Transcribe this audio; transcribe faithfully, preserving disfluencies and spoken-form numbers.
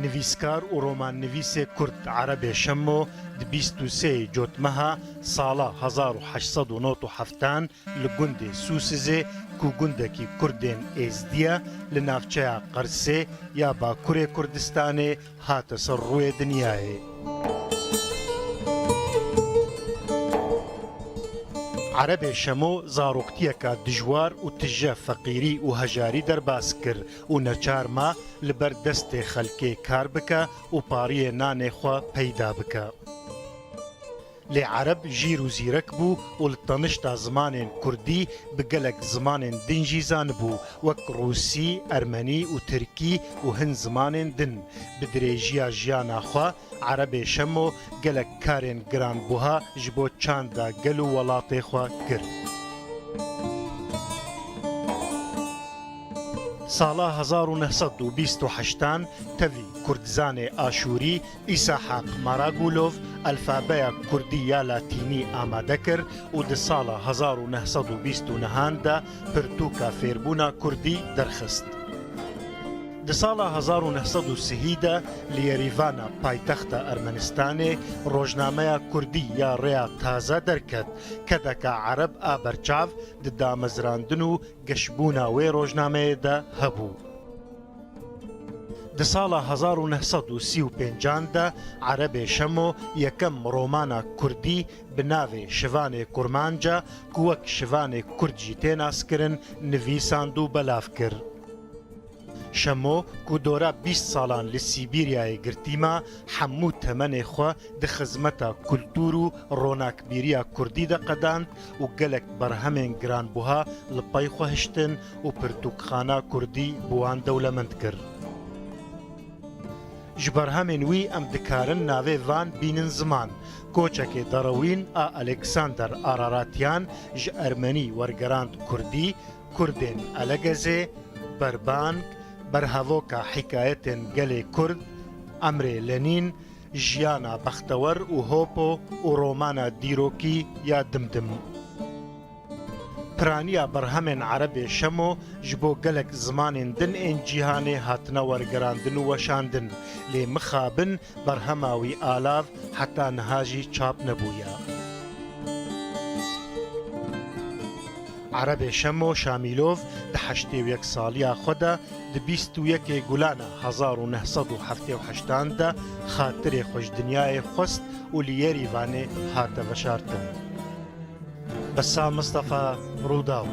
Nivîskar û romannivîsê kurd Erebê Şemo di bîst û sê Cotmeha sala hezar û heşt sed û nod û heftan li gundê Sûsizê, ku gundekî kurdên êzdî ye, li navçeya Qersê ya Bakurê Kurdistanê, hate ser rûyê dinyayê. Erebê Şemo zaroktiyeka dijwar û tije feqîrî û hejarî derbas kir û neçar ma li ber destê xelkê kar bike û pariyê nanê xwe peyda bike. Lê Ereb jîr û zîrek bû û li tanişta zimanên kurdî bi gelek zimanên din jî zanibû, wek rûsî, ermenî û tirkî û hin zimanên din. Bi dirêjiya jiyana xwe, Erebê Şemo gelek karên giranbuha ji bo çanda gel û welatê xwe kir. Sala hezar û neh sed û bîst û heştan tevî kurdzanê aşûrî Îsahaq Maragulov alfabeya kurdî ya latînî amade kir û di sala hezar û neh sed û bîst û nehan de pirtûka fêrbûna kurdî derxist. Di sala hezar û neh sed û sihî de li Yerîvana paytexta Ermenistanê rojnameya kurdî ya Rêya Taze derket, kedeka Ereb a berçav di damezrandin û geşbûna wê rojnameyê de hebû. Di sala hezar û neh sed û sî û pêncan de Erebê Şemo yekem romana kurdî bi navê Şivanê Kurmanca, ku wek Şivanê Kurd jî tê naskirin, nivîsand û belav kir. Şemo, ku dora bîst salan li Sîbîryayê girtî ma, hemû temenê xwe di xizmeta kultûr û ronakbîriya kurdî de qedand û gelek berhemên giranbuha li pey xwe hiştin û pirtûkxana kurdî bi wan dewlemend kir. Ji berhemên wî em dikarin navê van bînin ziman, Koçekê Derewîn a Alexander Araratyan ji ermenî wergerand kurdî, Kurdên Elegezê, Berbank, Berhevoka Hikayetên Gelê Kurd, Emrê Lenîn, Jiyana Bextewer û Hopo û romana dîrokî ya Dimdim. Piraniya berhemên Erebê Şemo ji bo gelek zimanên din ên cîhanê hatine wergerandin û weşandin, lê mixabin berhema wî alav heta niha jî çap nebûye. Erebê Şemo Şamîlov di heştê û yek saliya xwe de di bîst û yekê Gulana hezar û neh sed û heftê û heştan de xatirê xwe ji dinyayê xwest û li Yerîvanê hate veşartin. Bessam Mistefa, Rûdaw.